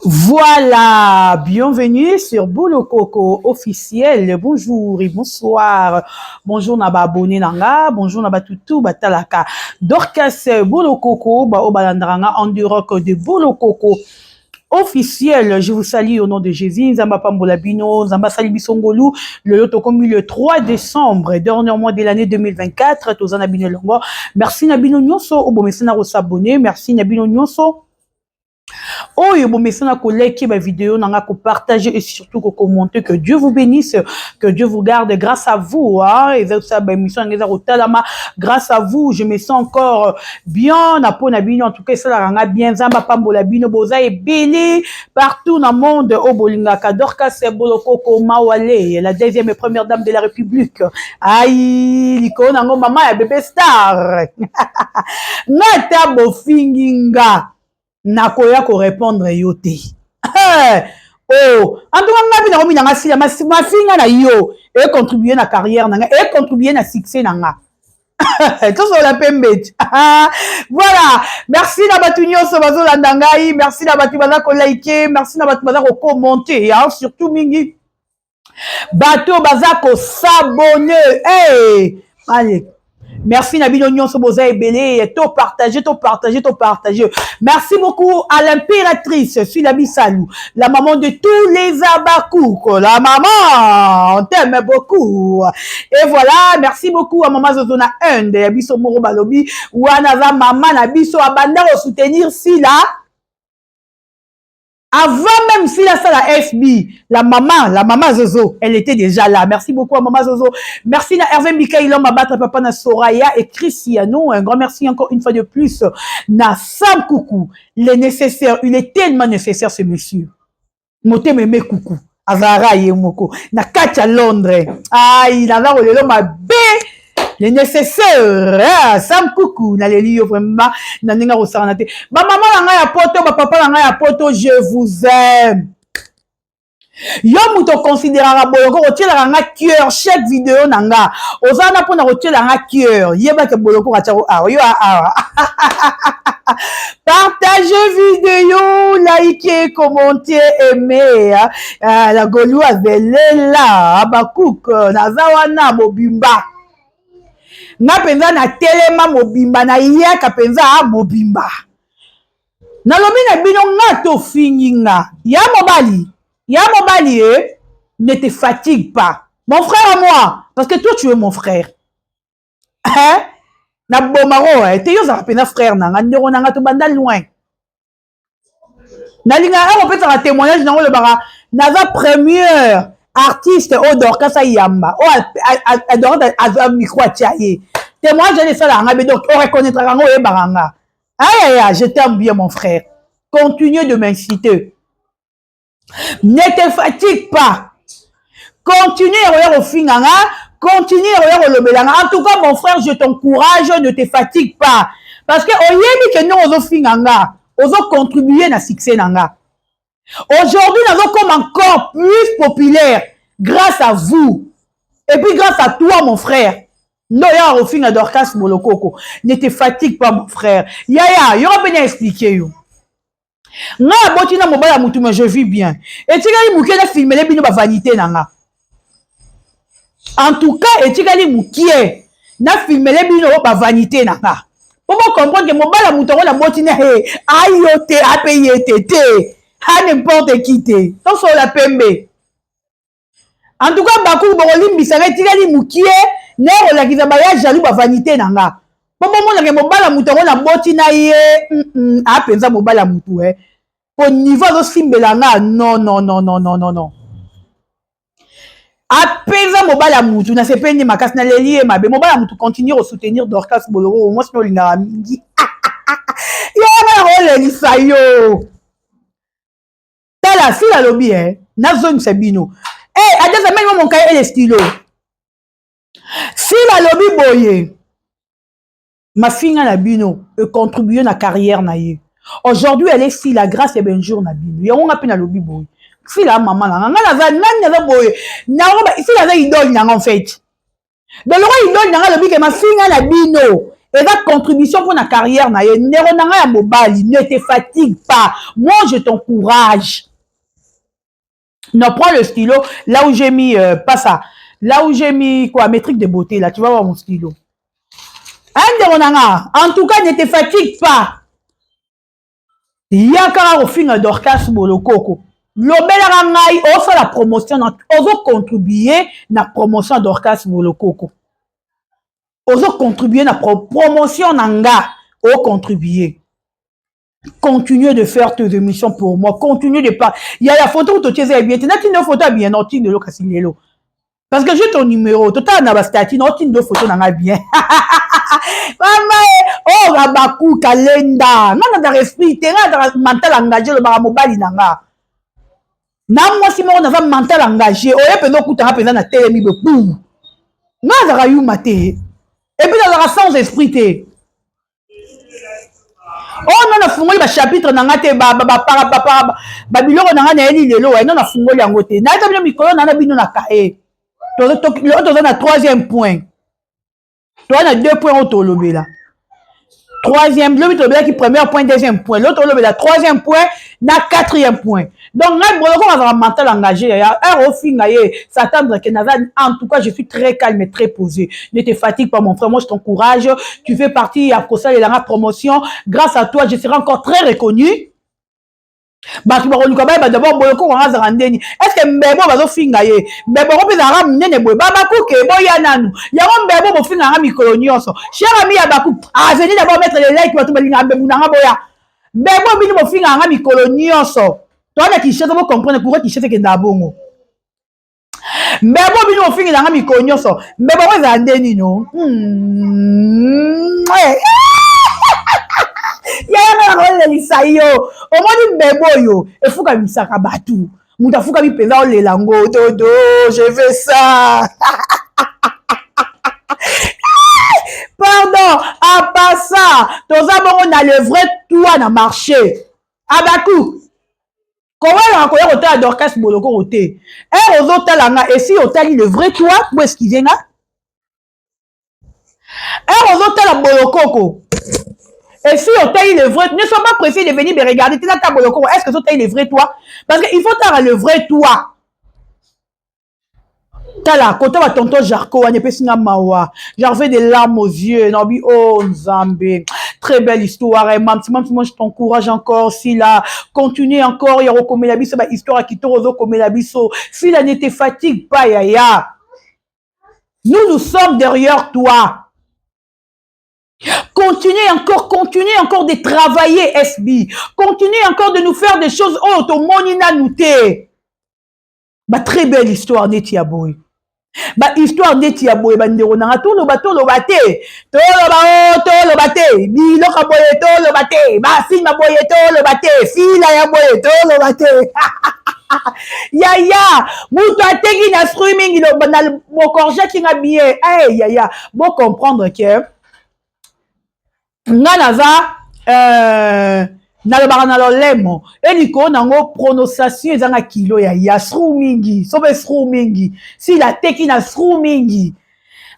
Voilà, bienvenue sur Boulot Coco officiel. Bonjour et bonsoir. Bonjour na ba abonné na nga, bonjour na ba tutu batalaka. Dorcas Boulot Coco ba obalandaka nga en direct de Boulot Coco officiel. Je vous salue au nom de Jésus. Nzambe apambola bino, Nzambe asali biso ngolu. Lelo tokomi le 3 décembre, dernier mois de l'année 2024. Toza na bino elongo. Merci na bino nyonso oyo bomesana ko s'abonner. Merci na bino nyonso oyo bomesana kolike bavideo na nga, kopartager et surtout kocommenter. Que Dieu vous bénisse, que Dieu vous garde. Grâce à vous, hein, eza kosala baémission yango eza kotalama. Grâce à vous, je me sens encore bien na mpo na bino. En tout cas, esalaka nga bien. Nzambe apambola bino. Boza ebele partout na monde oyo bolingaka Dorcas Bolokoko Mawale, la deuxième et première dame de la République. Ai likolo nango, mama ya bébé star. Nga ata bofingi nga, nakoya korépondre yo te. Oh, en tout cas, nga mpe nakomi nanga sila mafinga na yo econtribue na carrière na nga, econtribue na succès na nga. Tosola pembe ti. Voilà, merci na bato nyonso bazolanda ngai, merci na bato baza kolike, merci na bato baza kocommenter, surtout mingi bato baza kos'abonner. Hey! Allez, merci na bino nyonso, boza ebele. To partager, to partager, to partager. Merci beaucoup à l'impératrice Sila Bisalou, la maman de tous les Abakouk. La maman, on t'aime beaucoup. Et voilà, merci beaucoup à maman Zozona Inde ya biso moko. Balobi wana aza mama na biso, abanda kosoutenir Sila avant même si la salle à FB, la maman Zozo, elle était déjà là. Merci beaucoup à maman Zozo. Merci à Hervé Mikaïlo, Mabatra, papa na Soraya et Cristiano. Un grand merci encore une fois de plus. Na Sam Coucou, le nécessaire, il est tellement nécessaire, ce monsieur. Motema eme kuku. Azara ye moko. Na kati ya Londres. Aïe, naza kolelo mabe. Le nécessaire, hein? Sam Kuku, naleli yo vraiment na ndenge akosakana te. Bamama na ngai ya poto, bapapa na ngai ya poto, je vous aime. Yo moto okonsideraka Boloko, kotielaka nga cœur chaque video na nga, oza wana mpona kotiela nga cœur. Yebake Boloko katiako awa, yo awa. Partagez vidéo, likez, commentez, aimez. La Gauloise elela Bacook, naza wana mobimba. Nga mpenza natelema mobimba, nayaka mpenza mobimba. Nalobi na bino, nga tofingi nga ya mobali, ya mobali e ne te fatigue pas, mon frère à moi, parce que toi, tu es mon frère, hein? Na bomaro te, yo ozalaka mpenza frère na nga, ndeko na nga, tobanda loin. Nalingaka kopesaka témoignage nango, olobaka naza première artiste oyo Dorcas ayamba, oyo Dorcas azwa micro atia ye. Témoignage wana esalaka nga be, donc oreconnaîtraka nga, oyebaka nga. Ayaya, je t'aime bien, mon frère. Continue de m'inciter, ne te fatigue pas, continue ya koya kofinga nga, continue ya koya kolobela nga. En tout cas, mon frère, je t'encourage, ne te fatigue pas, parce que oyebi ke ndenge ozofinga nga, ozocontribue na succès na nga. Aujourd'hui, nazokoma encore plus populaire grâce à vous et puis grâce à toi, mon frère. Nde oyaka kofinga Dorcas Bolokoko, ne te fatigue pas, mon frère. Yaya, yoko mpe na explique yo. Ngai aboti na mobali ya motu, mais je vis bien. Etikali mokie na filmele bino bavanité na nga. En tout cas, etikali mokie na filmele bino bavanité na nga, mpo bocomprendre ke mobali ya motu yango naboti na ye ayo te, ape ye te te, a n'importe qui te. Tosola pembe. En tout cas, bakulu bokolimbisanga, etikali mokie ne kolakisa baya jaloux bavanité na nga, mpo bomonake mobali ya motu yango naboti na ye apenza mobali ya motu e po niveau azosimbela nga. Non, non, non, non, non, non, non, apenza mobali ya mutu. Nasepeli makasi, naleli ye mabe. Mobali ya mutu, continue kosoutenir Dorcas Boloko, mwasi na olingaka mingi. Yo wana nakolelisa yo. Tala, sila alobi e nazongisa bino e adesa meni mo monkaye ele stylo. Sila alobi boye: mafinga na bino econtribue na carrière na ye. Aujourd'hui, elle est Sila grâce ya benjour na bino. Yango nga mpe nalobi boye: Sila mama na nga, nga naza nani, naza boye nango. Sila aza idole nanga en fait. Donc loko idole nanga alobi ke mafinga na bino Eza contribution mpo na carrière na ye. Ndeko na ngai ya mobali, ne te fatigue pas, moi je t'encourage. Non, prends le stylo là où j'ai mis pas ça, là où j'ai mis quoi, métrique de beauté, là tu vas voir mon stylo. Ndeko na nga, en tout cas, ne te fatigue pas. Ya kaka kofinga Dorcas Bolokoko, lobelaka ngai, osala promotion, ozocontribue na promotion ya Dorcas Bolokoko, ozocontribue na promotion na nga, ocontribue. Continue de faire tes émissions pour moi, continue de pas. Il y a la photo où tu es bien, tu n'as photo bien, non, tu ne kasi lelo. Parce que j'ai ton numéro, total na ba statut, non, tu photo na bien. Mama, oh, Rabaku kalenda. Nga na esprit, te nga mental engagé le bara mobali na nga. Na mwasi moko naza mental engagé, oye mpenza okutanga mpenza na telemi be boum. Nga azalaka yuma te. Et puis nazalaka sans esprit te. Oh non, nafungoli bachapitre na nga te, babiloko na nga nayeli lelo waye, non, nafungoli yango te. Nayeka bino mikolo na na bino na kaye. Lelo toza na troisième point. Toza na deux points oyo tolobela. Troisième, lobi tolobelaki premier point, deuxième point. Lelo tolobela troisième point na quatrième point. Donc ngai Boloko azalaka mental engagé ya heure ofinga ye s'attendre que naza. En tout cas, je suis très calme et très posé. Ne te fatigue pas, mon frère, moi je t'encourage. Tu fais partie ya kosalelanga promotion. Grâce à toi, je serai encore très reconnu. Bato bakoluka bayeba d'abord Boloko wanga azalaka ndeni. Est ce que mbebo bazofinga ye, mbebo yango mpe ezalaka monene boye? Babakuke boya nanu yango, mbebo bofinganga mikolo nyonso. Cher ami ya baku, ah, venez d'abord mettre les like. Bato balingaka mbebu nanga, boya. Mbebo bino bofinganga mikolo nyonso, toza na Kinshasa, bocomprendre pourquoi Kinshasa ekendaka bongo. Mbebo bino bofingelanga mikolo nyonso, mbebo yango ezala nde nino? Yaya, nga nakolelisa yo. Omoni mbebo oyo efukamisaka bato, moto afukami mpenza, olela ngo dodo, je veux ça. Pardon, apasa toza bongo na le vrai toi na marché. Abaku kowelaka koya kotala Dorcas Bolokoko te. Ere ozotala nga, esi otali le vrai toi, bo excuse nga. Ere ozotala Bolokoko, esi otali le vrai? Ne sois pas pressé de venir me regarder. Tina ta Bolokoko, est ce que ozotali le vrai toi? Parce que il faut tala le vrai toi. Tala kota batonton Jarco wana, epesi nga mawa, j'avais des larmes aux yeux. Nabi, oh Nzambe, très belle histoire. Et mamti, mamti, moi je t'encourage encore. Sila, continue encore ya kokomela biso bahistoire ya kitoko ozokomela biso. Sila, ne te fatigue pas, yaya, nous, nous sommes derrière toi. Continuez encore, continuez encore de travailler, SB. Continuez encore de nous faire des choses. Oh, tomoni nanu te. Ba très belle histoire neti ya boye. Ba histoire neti ya boye, bandeko nanga, toloba, toloba te, toloba o, toloba te, biloko boye toloba te, bafilm boye toloba te, fila ya boye toloba te. Yaya, moto ateki na streaming na bokorgeaki nga bien. Hey, yaya, bocomprendre que nga naza nalobaka na lolemo e likolo nango prononciation ezanga kilo ya ya sru mingi, so mpe sru mingi. Sila ateki na sru mingi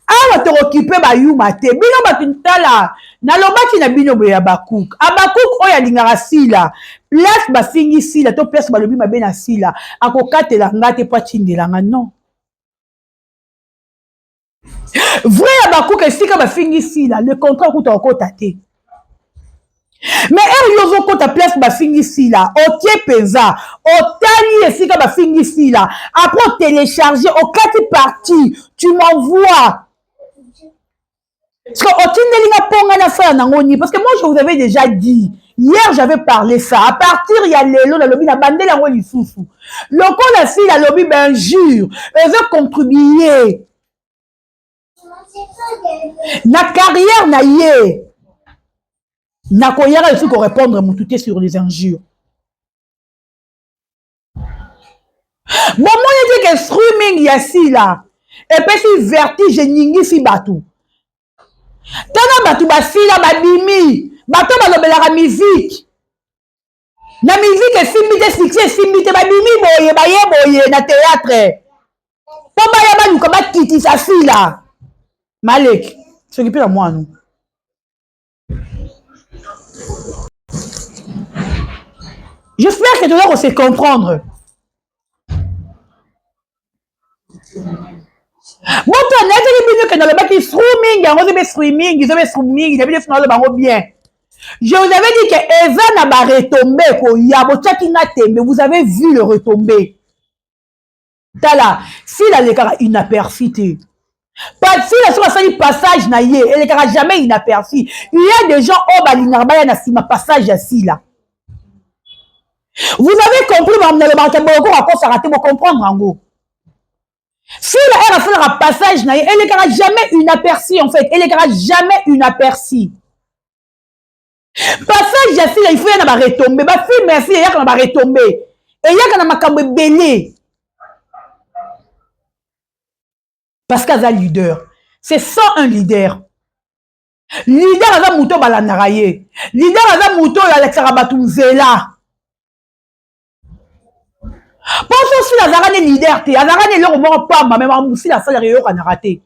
awa, tokokipe bayuma te. Bino bato, tala, nalobaki na bino boye ya Bakuk, Abakuk oyo alingaka Sila, place bafingi Sila to place balobi mabe na Sila, akokatela nga te mpo atindela nga. Non, vrai ya Bakuka, esika bafingi Sila, le contrat okuta okota te. Mais heure yo ozokota place bafingi Sila, otie mpenza, otali esika bafingi Sila, après otélécharge, okati partie, tu m'envoies. Parce que otindeli nga mpo nga nasala nango nini? Parce que moi je vous avais déjà dit hier, j'avais parlé ça. À partir ya lelo, nalobi na bandeli yango lisusu. Lokola Sila alobi bainjure ezocontribue na carrière na ye, nakoyaka lisusu korépondre motu te sur les injures. Bomoni te ke streaming ya Sila epesi vertige, eningisi bato. Tala bato basila babimi, bato balobelaka miziki na miziki esimbi te, succès esimbi te, babimi boye, baye boye na théâtre mpo baya baluka bakitisa Sila. Maleki soki mpe na mwana. J'espère que toza kose comprendre. Moto anayebaki bino ke nalobaki streaming yango ozobe streaming ezobe streaming nayebi nde naloba yango bien. Je vous avais dit que eza na ba retombées koya botiaki nga tembe vous avez vu le retombé. Tala Sila alekaka inaperçu te. Sila soki asali passage na ye elekaka jamais inaperçu. Il y a des gens oyo balingaka baya na nsima passage ya Sila. Vous avez compris makambo nalobaka te boloko akosaka te bocomprendre yango. Sila ere asalaka passage na ye elekaka jamais inaperçu en fait elekaka jamais inaperçu. Passage ya Sila il faut ya na ba retombées ba film ya Sila eyaka na ba retombées eyaka na makambo ebele parce que aza leader c'est ça un leader. Leader aza moto oyo balandaka ye leader aza moto oyo alakisaka bato nzela mpo so Sila azalaka ne leader te azalaka ne eloko moko pamba me makambo Sila asalaka eyokanaka te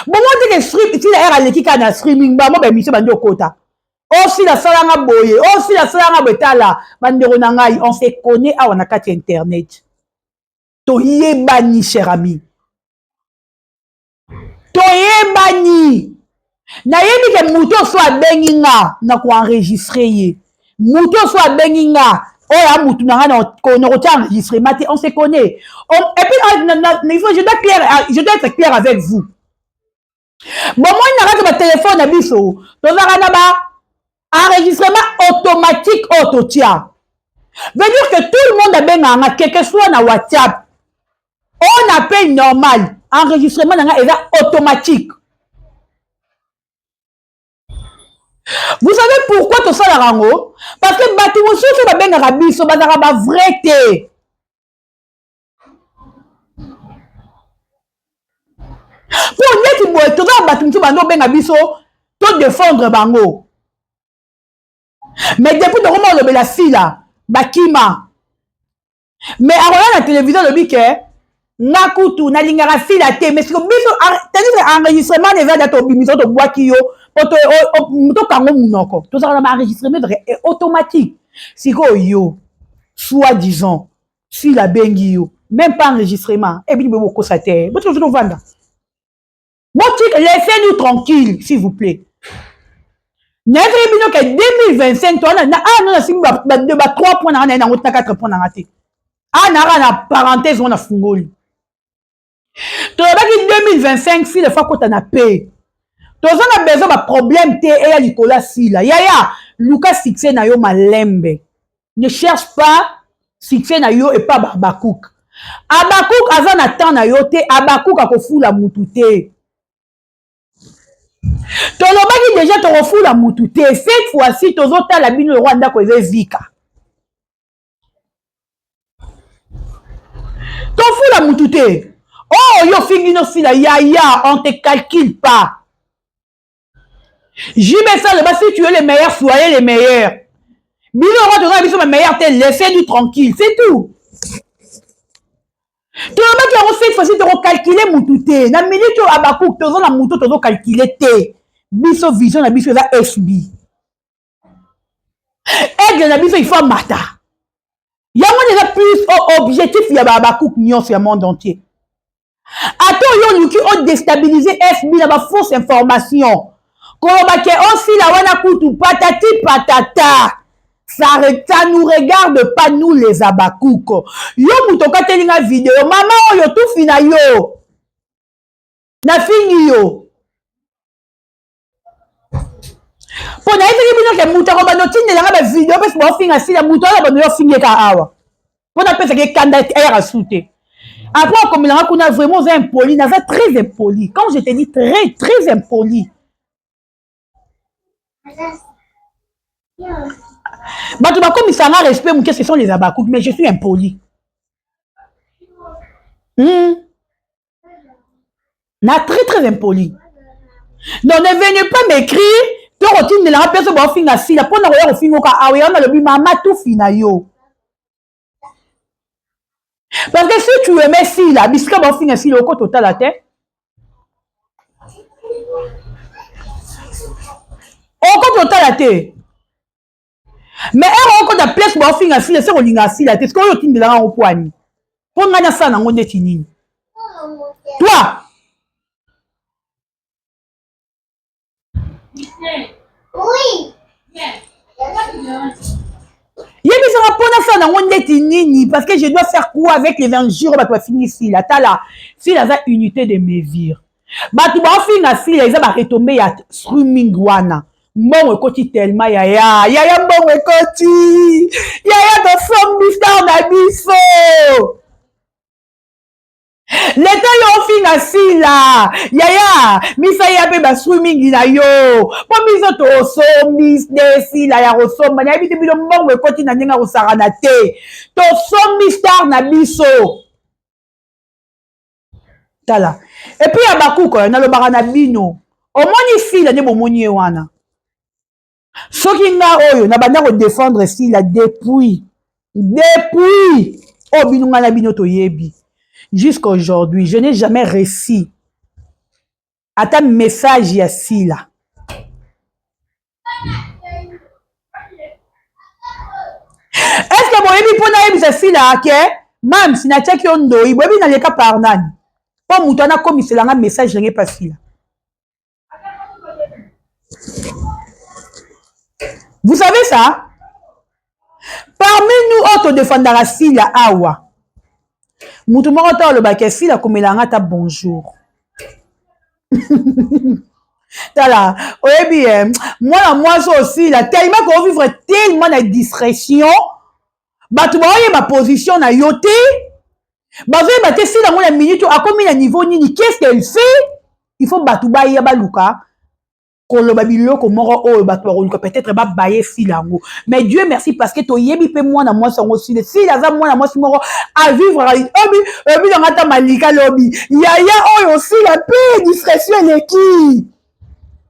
bongo te ke Sila ere aleki kaka na streaming bango baemission bandi okota o Sila asalanga boye o Sila asalanga boye tala bandeko na ngai on se connaît awa na kati ya internet toyebani cher ami toyebani nayebi ke moto oso abengi nga na koenregistre ye moto oso abengi nga oyo a motu na nga na kotia enregistrement te on se connaît et puis il faut je dois clair je dois être clair avec vous bomoni na kati batelefone na biso tozalaka na ba enregistrement automatique oyo totia veut dire que tout le monde abengaka nga quelque soit na WhatsApp on appelle normal enregistrement na nga eza automatique. Vous savez pourquoi tosalaka yango? Parce que bato mosusu babengaka biso bazalaka ba vrai te. Mpo neti boye toza na bato mosusu bando obenga biso to défendre bango mais depuis tokoma olobela Sila bakima mais akoya na télévision alobi ke nga kutu nalingaka Sila te mais siko biso tandis que enregistrement eza da tobimisa tobwaki yo po tokango monoko tozalaka na baenregistrement ezalaka automatique sikoyo yo soit disant Sila abengi yo même pas enregistrement ebini boye bokosa te botika biso tovanda botika laissez-nous tranquille s'il vous plaît. Nayebaki bino ke 2025 towana na awa no nasimbi ba 3 points nanga naye nango tina 4 points nanga te awa naka na parenthèse wana fungoli tolobaki 2025 Sila fa kota na pe toza na besoin ba problème te eya likolo ya Sila yaya luka succès na yo malembe ne cherche pas succès na yo epa ba Habakuk Habakuk aza na temps na yo te Habakuk akofula mutu te tolobaki deja tokofula mutu te cette fois-ci tozotala bino lokwa ndako eza ezika tofula mutu te oh yo fingi no Sila yaya on te calcule pas JB Saloba si tu es le meilleur soyez le meilleur bino yango toza na biso ba meilleur te laissez-nous tranquille c'est tout tolobaki yango cette fois-ci tokocalcule mutu te na minute oyo Habakuk toza na mutu tozocalcule te biso vision na biso eza SB aigle na biso il faut amata yango wana eza plus objectif ya bahabakuk nyonso ya monde entier ata oyo oluki odestabilize FB na bafausse information koloba ke osila wana kutu patati patata ça, ça nous regarde pas nous les Habakuk yo moto okateli nga video mama oyo tufi na yo nafingi yo mpo nayebiki bino ke moto akobanda otindela nga bavideo mpe baofinga Sila moto oyo bando yo ofingi eka awa mpo napesaka ekanda eyaka su te après akomelanga kuna vraiment oza impoli naza très impoli quand je te dis très très impoli bato bakomisanga respect moke ce sont les Habakuk mais je suis impoli Na très très impoli. Donc ne venez pas m'écrire to kotindelanga mpe so baofinga Sila mpo na koya kofingoka awa yango nalobi mama tufi na yo parce que si tu aimais Sila bisika baofinga Sila okota otala te okota otala te. Mais ere okota place baofinga Sila, se kolinga Sila te, sikoyo otindelanga yango pwani mpo ngai nasala nango ndeti nini? Toi yebisaka mpo nasala nango ndeti nini, parce que je dois faire quoi avec les injures? Bato bafingi Sila, tala, Sila aza unité de mesure. Bato baofinga Sila eza baretombées ya streaming wana. Mbongo ekoti tellement, yaya, yaya, mbongo ekoti, yaya, tosombi star na biso. Leta yo ofinga Sila, yaya, misaya mpe bastreaming na yo, mpo biso tosombi nde Sila ya kosomba. Nayebi te bino, mbongo ekoti na ndenge ya kosakana te, tosombi star na biso. Tala, et puis ya bakuka, nalobaka na bino, omoni Sila nde bomoni ye wana. Soki nga oyo nabanda kodéfendre Sila depuis oyo bino, ngai na bino toyebi, jusqu'à aujourd'hui je n'ai jamais réussi ata message ya Sila. Est ce que boyebi mpo nayebisa Sila ke mams natiaki yo ndoi? Boyebi naleka par nani mpo moto wana akomiselanga message ndenge epa Sila? Vous savez ça? Parmi nous oyo todefendaka Sila awa, moto moko to alobaki Sila akomelanga ata bonjour. Tala, oyebi ye mwana mwasi osila tellement kovivre tellement na discrétion, bato baoyeba position na yo te, bazoyeba te Sila yango na minute akomi na niveau nini, qu'est-ce qu'elle fait. Il faut bato baya baluka koloba biloko moko oyo bato bakoluka peut-être babaye Sila yango. Mais Dieu merci, parce que toyebi mpe mwana mwasi yango Sila. Sila aza mwana mwasi moko avivre obi obi nanga ata malika lobi, yaya oyo Sila mpe discrétion eleki,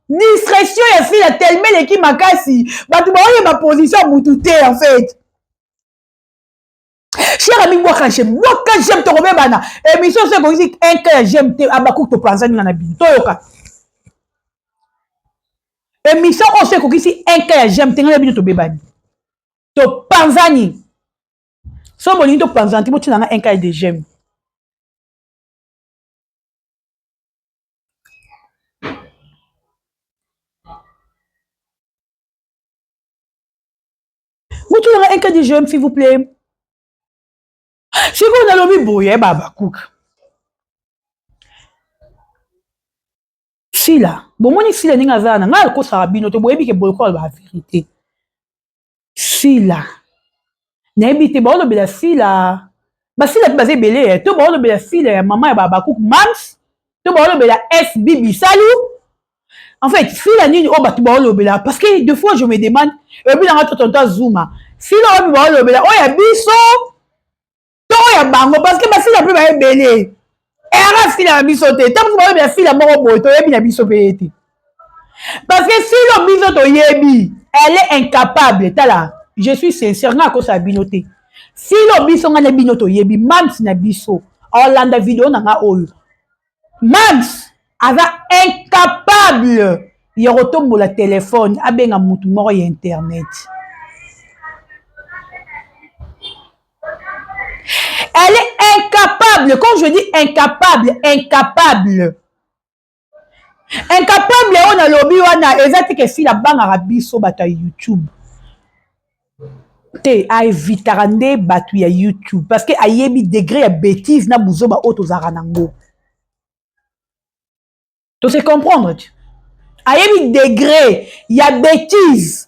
discrétion ya Sila tellement eleki makasi, bato baoyeba position ya mutu te. En fait, cher ami, bwaka j'aime, bwaka j'aime, tokobebana. Émission so ekokisi un cas ya j'aime te, abakuki topanzani nga na bino. Toyoka émission oyo so ekokisi un cas ya j'aime te, ngai na bino tobebani, topanzani. So bolingi topanzana te, botina nga un cas de j'aime. Botina nga un cas de j'aime, s'il vous plaît. Sikoyo nalobi boye, babakuka Sila, bomoni Sila ndenge aza na ngai, akosaka bino te. Boyebi ke boye koloba vérité. Sila, nayebi te baolobela Sila, basila mpe baza ebele to baolobela Sila ya mama ya babakuku mams, to baolobela SB Bisalu. En fait, Sila nini oyo bato baolobela? Parce que deux fois je me demande, eyebi nanga to tonto Azuma, Sila oyo baolobela, oyo ya biso to oyo ya bango? Parce que basila mpe baebele, era Sila na biso te. Ntango balobela Sila moko boye, toyebi na biso mpe ye te, parce que Sila biso toyebi, elle est incapable. Tala, je suis sincère, nga akosala bino te. Sila biso, nga na bino toyebi, mams na biso aolanda video na nga oyo, mams aza incapable ya kotombola telefone abenga mutu moko ya internet. Elle est incapable. Quand je dis incapable, incapable, incapable oyo nalobi wana eza te ke Sila abangaka biso bato ya YouTube te. Aevitaka nde bato ya YouTube parce que ayebi degré ya bétise na buzoba oyo tozalaka nango. To se comprendre te, ayebi degré ya bétise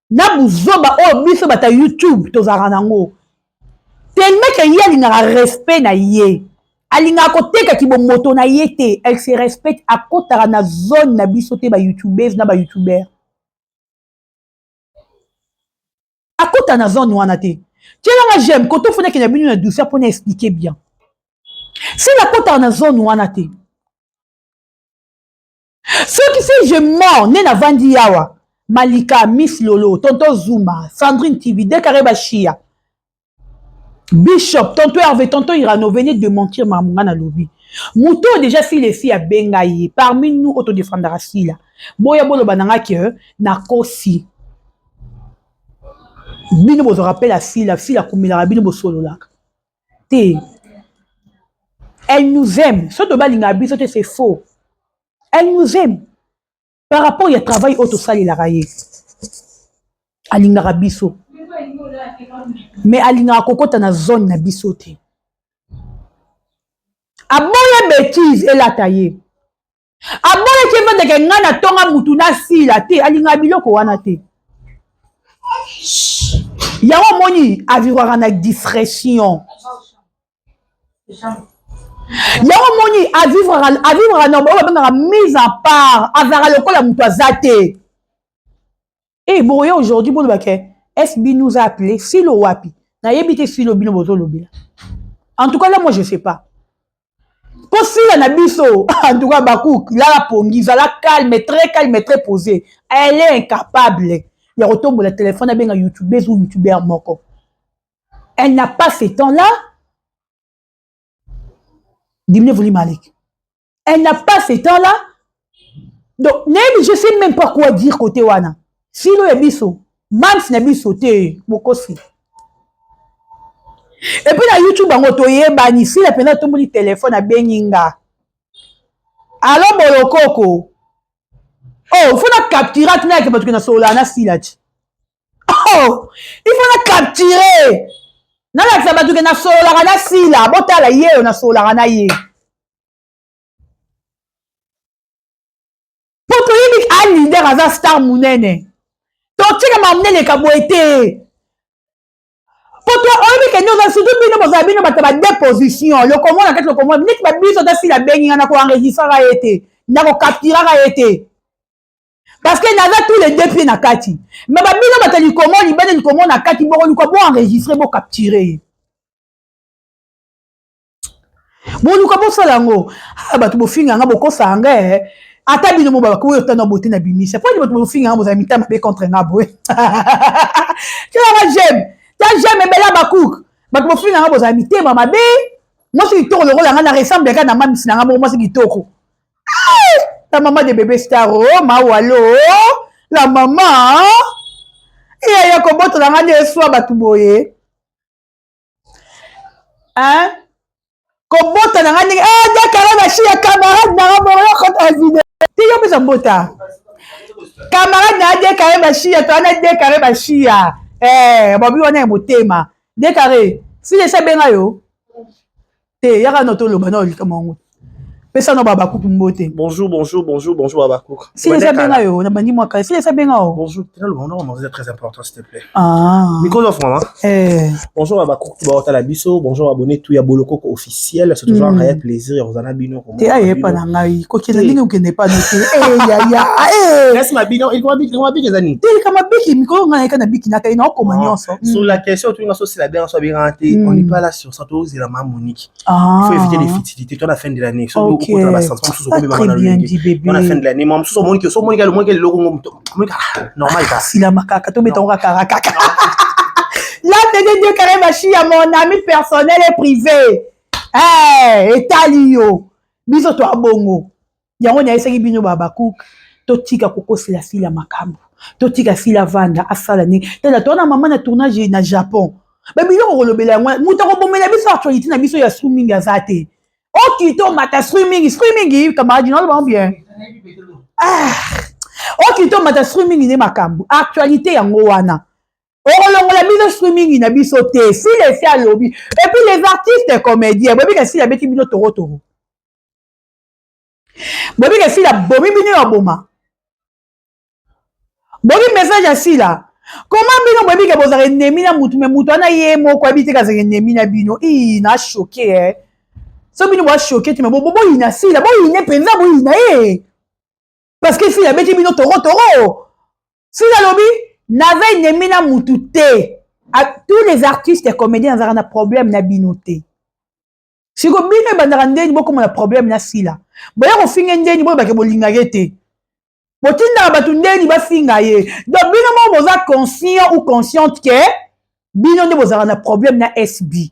na buzoba oyo biso bato ya YouTube tozalaka nango, tellement ke ye alingaka respect na ye, alingaka kotekaki bomoto na ye te. Elle se respecte, akotaka na zone na biso te, bayoutubers na bayoutubeur, akota na zone wana te. Tielanga j'aime koto fonaki na bino na douceur mpona expliquer bien. Sila akotaka na zone wana te. Soki si je mens, nde navandi yawa, Malika, Miss Lolo, tonton Zuma, Sandrine TV, Dekare, Bashia, Bishop, tonton Hervé, tonton Irano, venez démentir makambo nga nalobi. Moto oyo déjà Sila esi abenga ye, parmi nous oyo todefendaka Sila, boya boloba na nga ke nakosi. Bino bozwaka mpe la fila fila akomelaka bino, bosololaka te. Elle nous aime. Soki tobalingaka biso te, c'est faux. Elle nous aime par rapport ya travail oyo tosalelaka ye. Alingaka biso, mais alingaka kokɔta na zone na biso te. Aboya bétise elata ye, aboyaki evandeke ngai natonga mutu nasila te. Alingaka biloko wana te. Yango omoni avivraka na discrétion. Yango omoni avivraka na oyo babengaka mise à part. Azalaka lokola moto aza te. E bokoya aujourd'hui, bolobake SB nous a appelé. Silo wapi? Nayebi te silo bino bozolobela. En tout cas là, moi je sais pas mpo sila na biso. En tout cas, Bakuk lala pongi, zala calme, très calme, très posé. Elle est incapable ya kotombola telefone abenga youtubeuse ou youtubeur moko. Elle n'a pas ce temps là. Dimine Voli Malik, elle n'a pas ce temps là. Donc nayebi, je sais même pas quoi dire côté wana. Silo ya biso, mams na biso te, bokosi. Et puis na YouTube yango toyebani. Sila mpenza atomboli telefone, abengi nga: "Alo Bolokoko." Oh, faut na capturer atina yake bato ke nasolola na Sila ti. Oh, il faut na capturer, nalakisa bato ke nasololaka na Sila. Botala ye oyo nasololaka na ye, mpo toyebi a leader aza star monene. Totika mamonene eleka boye te, po to oyebi ke nde surtout bino bozala, bino bato ba deux position, lokomona kati lokomona neti babiso. Ta Sila abengi nga, na koenregistraka ye te, na kokapturaka ye te, parce que naza tous les deux pieds na kati. Mais babino bato likomo libanda, likomo na kati, bokoluka boenregistre, bocapture ye, boluka bosala yango. Bato bofinga nga, bokosala nga ata bino mo babaka oyo tana bote na bimisa. Po bato bofinga nga, bozala mitama mabe contre nga boye. Tielanga j'aime, ta j'aime ebele ya bakuke. Bato bofinga nga, bozala mitema mabe. Mwasi kitoko lokola nga na ressemble kaka na mamisi na nga moko. Mwasi kitoko, la maman de bébé star. O oh, mawalo, la mama eyaya kobotola nga nde eswa bato boye, hein? Kobota na nga ndenge dakara na shi ya camarade na nga moko yokota video te. Yo mpesa mbota camarade na dekare bashiya to wana dekare bashiya babi wana ya motema. Dekare sile esi abenga yo te, yaka no toloba na likambo yango. Pesa no babakuku mbote. Bonjour, bonjour, bonjour, bonjour babakuku. Sile esi abenga yo na bandi mwaka, sile esi abenga yo. Bonjour, non, c'est très important, s'il te plaît. Ah. Micro off, maman. Bonjour babakuku, baotala biso. Bonjour abonné tout ya Bolokoko officiel. C'est toujours un réel plaisir. Ozana bino. Te, ayepa na ngai kokende ndenge okende pa no te. Yaya. Merci ma bino. Il faut biki, il biki ezani. Te, likama biki mikolo ngai nayeka na biki nakai na okoma nyonso. Sur la question, tu ngaso c'est la bien so bien te. On n'est pas là sur ça, to zela ma Monique. Il faut éviter les futilités. Toi la fin de l'année. So Ok. okota ba sentiment mosusu Pas très bien dit, bébé. La fin de l'année, moi mosusu omoni so omoni kaka eloko ngo normal ka. Silama kaka tobeta ngo kaka kaka. Là, c'est Dieu Carré Machia, mon ami personnel et privé. Hey, etali yo. Biso to abongo. Yango nayesaki bino babakuk, totika kokosela Sila makambo. Totika Sila vanda asala ndenge. Tala tona mama na tournage na Japon. Ba biloko kolobela yango, moto akobomela biso actualité na biso ya streaming aza te. Okita omata streaming, streaming camarade na bango bien. Ah. Okita omata streaming nde makambo. Actualité yango wana. Okolongola biso streaming na biso te. Sila esi alobi. Et puis les artistes comédiens, boyebi ke Sila abeti bino torotoro. Boyebi ke Sila bomi bino ya boma. Boyebi message ya Sila. Comment bino boyebi ke bozala ennemi na mutu, mais mutu wana ye moko ayebi te kazala ennemi na bino? Ii, na choqué eh. So bino boa choqué te, mais boyina Sila, boyine mpenza, boyina ye. Parce que Sila abeti bino torotoro. Sila alobi naza ennemi na mutu te. Tous les artistes comédiens nazalaka na problème na bino te. Siko bino ebandaka ndeni bokoma na problème na Sila? Boya kofinga ndeni, boyebake bolingaka te, botindaka bato ndeni bafinga ye. Donc bino moko boza conscient ou consciente ke bino nde bozalaka na problème na SB.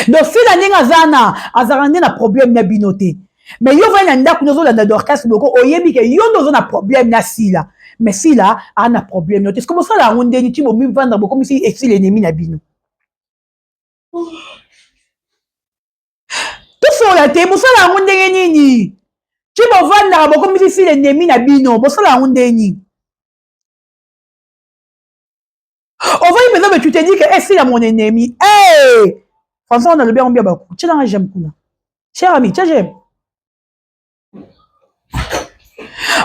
Donc Sila ndenge aza na azalaka nde na problème na bino te, mais yo vai na ndako nde ozolanda Dorcas Boko, oyebi ke yo nde oza na problème na Sila. Mais Sila a na problème no te. Ce que bosala yango ndeni ti bomivandre bokomisi esila ennemi na bino. Tosola te, bosala yango ndenge nini? Ti bovandaka bokomisi Sila ennemi na bino, bosala yango ndenge nini? Ovandi mpenza, mais tu te dis que eh, Sila mon ennemi. Hey! François, on a le bien bien baku. Tiens, j'aime kuna. Cher ami, tiens, j'aime.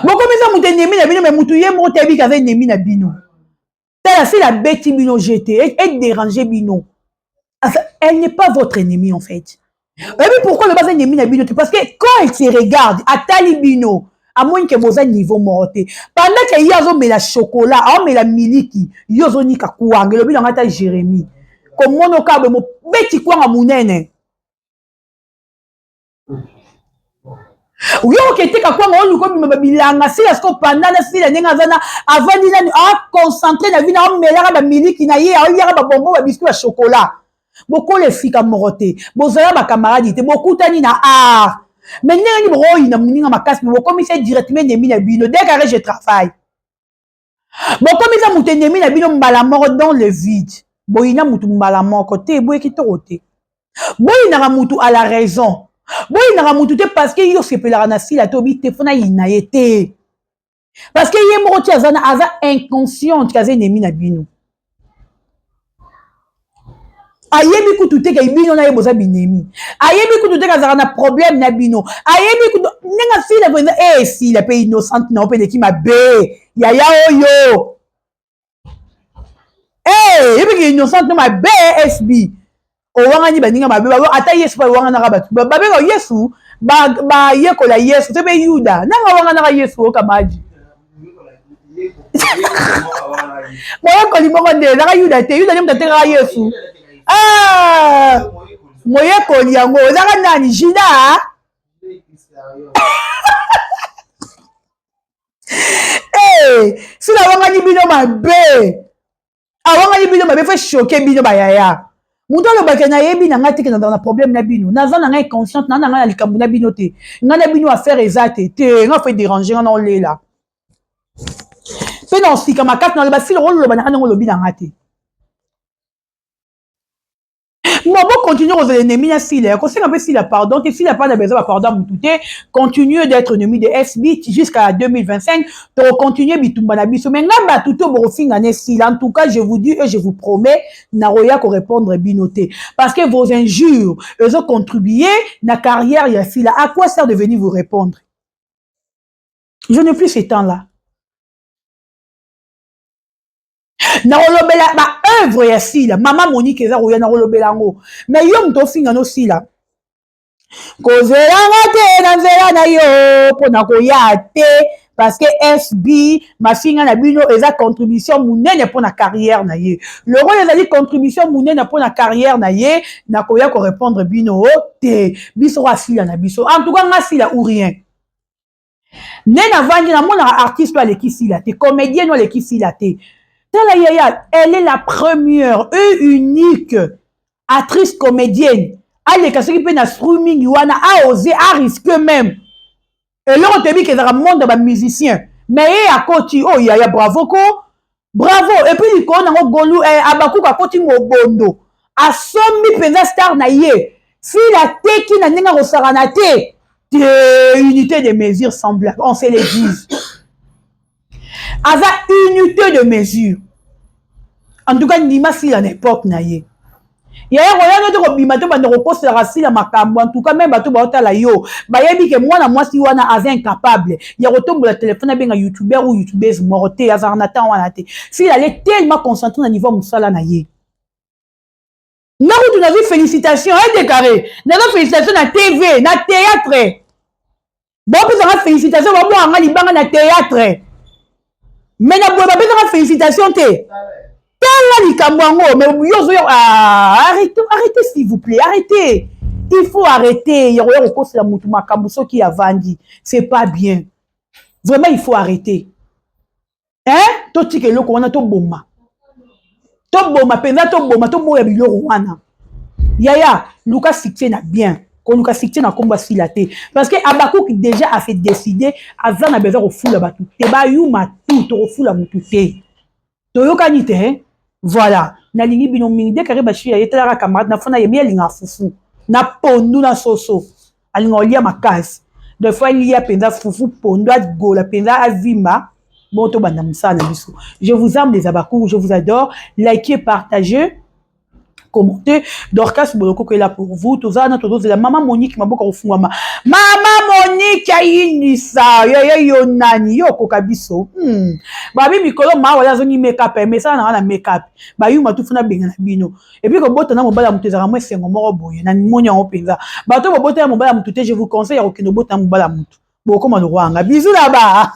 Bokomisa moto ennemi na bino, mais moto ye moko te ayebi aza ennemi na bino. Tala, Sila abeti bino jete et déranger bino. Elle n'est pas votre ennemi en fait. Oyebi pourquoi loba aza ennemi na bino te? Parce que quand elle se regarde, atali bino, amoni ke boza niveau moko te. Pendant ke ye azomela chocolat, aomela miliki, yo ozonika kwanga. Elobi nanga ata Jérémie komona oka boye mobeti kwanga monene, yo oketeka kwanga, oluka obima babilanga. Sila siko pandana, Sila ndenge aza na avandi nani, aconcentre na vie na, aomelaka bamiliki na ye, aoliaka babonbon, babiscuit, bachocolat. Bokola esika moko te, bozala bacamarade te, bokutani na art. Mais ndenge nini bokoyina moninga makasi, me bokomisa directement ennemi na bino? Décarré, je travaille. Bokomisa moto ennemi na bino mbala moko dans le vide. Boyina motu mbala moko te, boye kitoko te. Boyinaka mutu à la raison, boyinaka mutu te parce que yo osepelaka na Sila te, obi te mpona yina ye te, parce que ye moko ti aza aza inconsciente aza ennemi na bino. Ayebi kutu te ke bino na ye boza binemi, ayebi kutu te ke azalaka na problème na bino, ayebi kutu ndenge asila mpenza. E esila mpe innocente na yo mpe eleki mabe, yaya oyo yebiki innocente no mabe. Sb owangani baninga mabe, ata Yesu mpe awanganaka bato babeka Yesu, bayekola Yesu te mpe Yuda nanga awanganaka Yesu. Okamaji moyekoli moko nde ezaka Yuda te, Yuda nde moto atekaka Yesu. Moyekoli yango ezaka nani? Juda. Sila awangani bino mabe, awangani bino mabe, faut choquer bino bayaya. Moto alobaki nayebi na ngai te ke nazala na problème na bino, naza na ngai consciente na ngai na likambo na bino te, ngai na bino affaire eza te te. Ngai faut déranger ngai na olela mpe na osika makasi, naloba Sila oloba na ngai ndenge olobi na ngai te. Bon, bocontinue kozala ennemi na Sila, kosenga mpe Sila pardon te. Sila pana besoin bapardon mutu te. Continue d'être ennemi de SB jusqu'à 2025, tokocontinue bitumba na biso. Mais ngai bato to bokofinga ne Sila, en tout cas je vous dis et je vous promets, nakoya korépondre bino te, parce que vos injures ezocontribuer na carrière ya Sila. À quoi sert de venir vous répondre? Je n'ai plus ce temps là. Nakolobela baœuvre ya Sila, mama Monique eza koya, nakolobela yango. Mais yo moto ofinga no Sila, kozelanga te na nzela na yo mpo na koya te, parce que SB mafinga na bino eza contribution monene mpo na carrière na ye. Lokola ezali contribution monene mpo na carrière na ye, nakoya korépondre bino te. Biso ko asila na biso, en tout cas nga Sila ou rien. Nde navandi namonaka artiste oyo aleki Sila te, comédienne oyo aleki Sila te. Tala yaya, elle est la première et unique actrice comédienne aleka soki mpe na streaming wana, aose arisque même eloko toyebi ke ezalaka monde ya bamusicien, mais ye akoti oyo. Yaya, bravo ko, bravo. Et puis likolo nango golu abakuka akoti mobondo, asombi mpenza star na ye. Sila ateki na ndenge akosakana te te. Unité de mesure sans blague, on se le dise, aza unité de mesure. En tout cas ndima Sila na époque na ye. Yaya, koyanga te kobima te, banda kokoselaka Sila makambo. En tout cas même bato baotala yo bayebi ke mwana mwasi wana aza incapable ya kotombola telefone abenga youtubeur ou youtubeuse moko te, azalaka na temps wana te. Sila ale tellement concentré na niveau ya mosala na ye. Nga kutu nazwi félicitation edekare, naza félicitation na TV, na théâtre bapesanga félicitation, babwakanga libanga na théâtre, mais na boye bapesanga félicitation te. Tala likambo yango, mais yo ozoya. Arrêtez, arrêtez, s'il vous plaît, arrêtez. Il faut arrêter ya koya kokosela motu makambo soki avandi, c'est pas bien vraiment, il faut arrêter, hein. Totika eloko wana, toboma, toboma mpenza, toboma, toboya biloko wana. Yaya, luka succès na bien. Koluka succès na nkombo asila te, parce que Abakouk déjà a fait décider, aza na besoin kofula bato te. Bayuma tu, tokofula motu te, toyokani te. Voilà, nalingi bino mingi. Dekare Bashir, ye talaka camarade na fona, yemi alingaka fufu na pondu na soso, alinga kolia makasi. Des fois alia mpenza fufu, pondu, agola mpenza, avimba. Bon, tobanda mosala na biso. Je vous aime, les Abakouk, je vous adore. Likez, partagez, commentez. Dorcas Bolokoko est là pour vous. Toza na, tozozela mama Monique, maboko kofungwama. Mama Monique ayinisa ye yo nani yo okoka biso. Babi mikolo mawa azongi makeup, mesala nanga na makeup. Bayuma tufuna benga na bino. Et puis kobota na mobali ya moto ezalaka mwa esengo moko boye. Na moni yango mpenza, bato bobota ya mobali ya motu te, je vous conseille ya kokende obota na mobali ya motu, bokoma lorwanga. Bisous là-bas.